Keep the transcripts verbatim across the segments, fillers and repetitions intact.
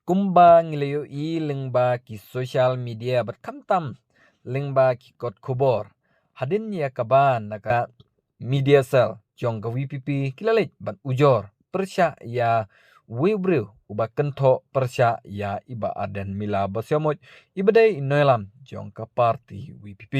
kumba ngi la ïohi lyngba ki social media bad khamtam lyngba ki kot khubor. Hadien ïa kaba na ka media cell jong ka V P P ki la leit ban ujor pyrshah ïa uwei u briew uba kynthoh pyrshah ïa i Bah Ardent Miller Basaiawmoit, iba dei i nongïalam jong ka party V P P.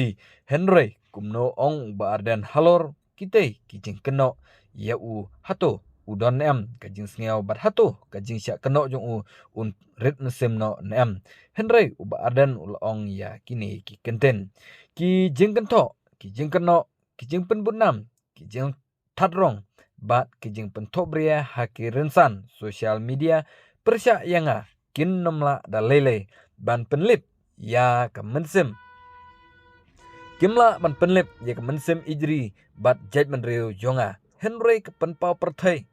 Hynrei kumno ong u Bah Ardent halor kitei ki jingkynnoh ïa u, hato u don ne em ka jingsngew bad hato ka jingshah kynnoh jong u un rit mynsiem noh ne em? Hynrei u Bah Ardent u la ong ïa kine ki kyntien: Ki jingkynthoh, ki jingkynnoh, ki jingpynbud nam, ki jingthat rong bad ki jingpynthohbria ha ki rynsan social media pyrshah ïa nga kin nym lah da lei lei ban pynlip ïa ka mynsiem. Kim lah ban pynlip ïa ka mynsiem ïeit ri bad jaitbynriew jong nga. Hynrei ka pynpaw pyrthei,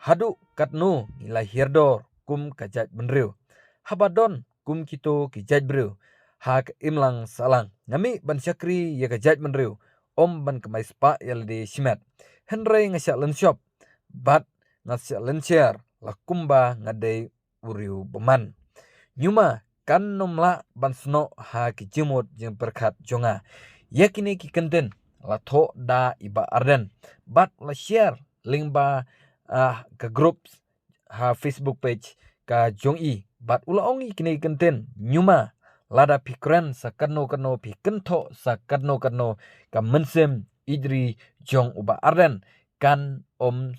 haduh katno ngi la hiar dor kum ka jaitbynriew? Haba don kum kito ki jaitbynriew ha ka imlang sahlang, nga mih ban shakri ïa ka jaitbynriew, ym ban kamai spah ïa lade shimet. Hynrei nga shah lynshop bad nga shah lynsher la kumba nga dei u riewbymman. Ñiuma kan nym lah ban snoh ha ki jingmut jingpyrkhat jong nga. Ïa kine ki kyntien la thoh da i Bah Ardent bad la share lyngba, ah, ka group ha Facebook page ka jong i bad u la ong ïa kine ki kyntien: Ñiuma, lada phi kren sa katno katno, phi kynthoh sa katno katno, ka mynsiem ïeit ri jong u Bah Ardent kan ym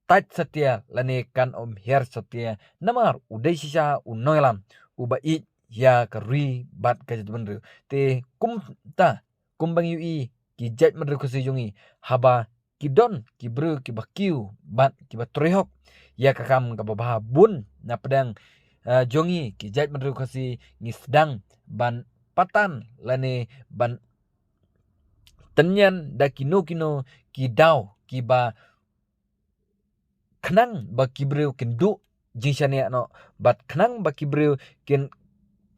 tait satia lane kan ym hiar satia, namar u dei shisha u nongïalam uba ïeit ïa ka ri bad ka jaitbynriew. Te kumta, kumba ngi ïohi ki jaitbynriew Khasi jong ngi, haba ki don ki briew kiba kiew bad kiba trei hok ïa ka kam kaba bha, bun na pdeng, eh, jong ngi ki jaitbynriew Khasi ngi sdang ban patan lane ban tynñian da kino kino ki daw kiba khnang ba ki briew kin duh jingshaniah noh bad khnang ba ki briew kin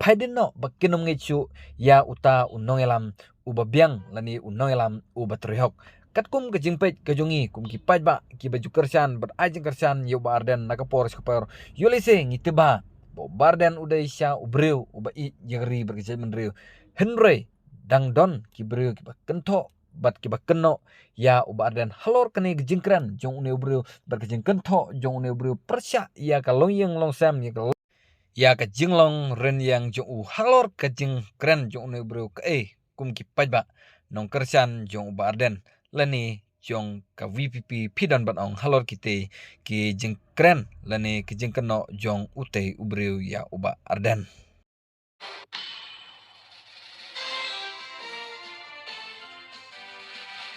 phaidien noh ba kin ym ngeit shuh ïa uta u nongïalam uba biang lane u nongïalam uba trei hok. Katkum ka jingpeit ka jong ngi kum ki paidbah kiba ju kyrshan bad ai jingkyrshan ïa u Bah Ardent na ka por sha ka por, ïoh lehse ngi tip bha ba u Bah Ardent u dei shisha u briew uba ïeit ïa ka ri bad ka jaitbynriew. Hynrei dang don ki briew kiba kynthoh bad kiba kynnoh ïa u Bah Ardent halor kane ka jingkren jong une u briew bad ka jingkynthoh jong une u briew pyrshah ïa ka longïing longsem, ïa ka, ïa ka jinglong rynïeng jong u. Halor ka jingkren jong une u briew, kaei kum ki paidbah nongkyrshan jong u Bah Ardent lane jong ka V P P phi don ban ong halor kitei ki jingkren lane ki jingkynnoh jong utei u briew ïa u Bah Ardent?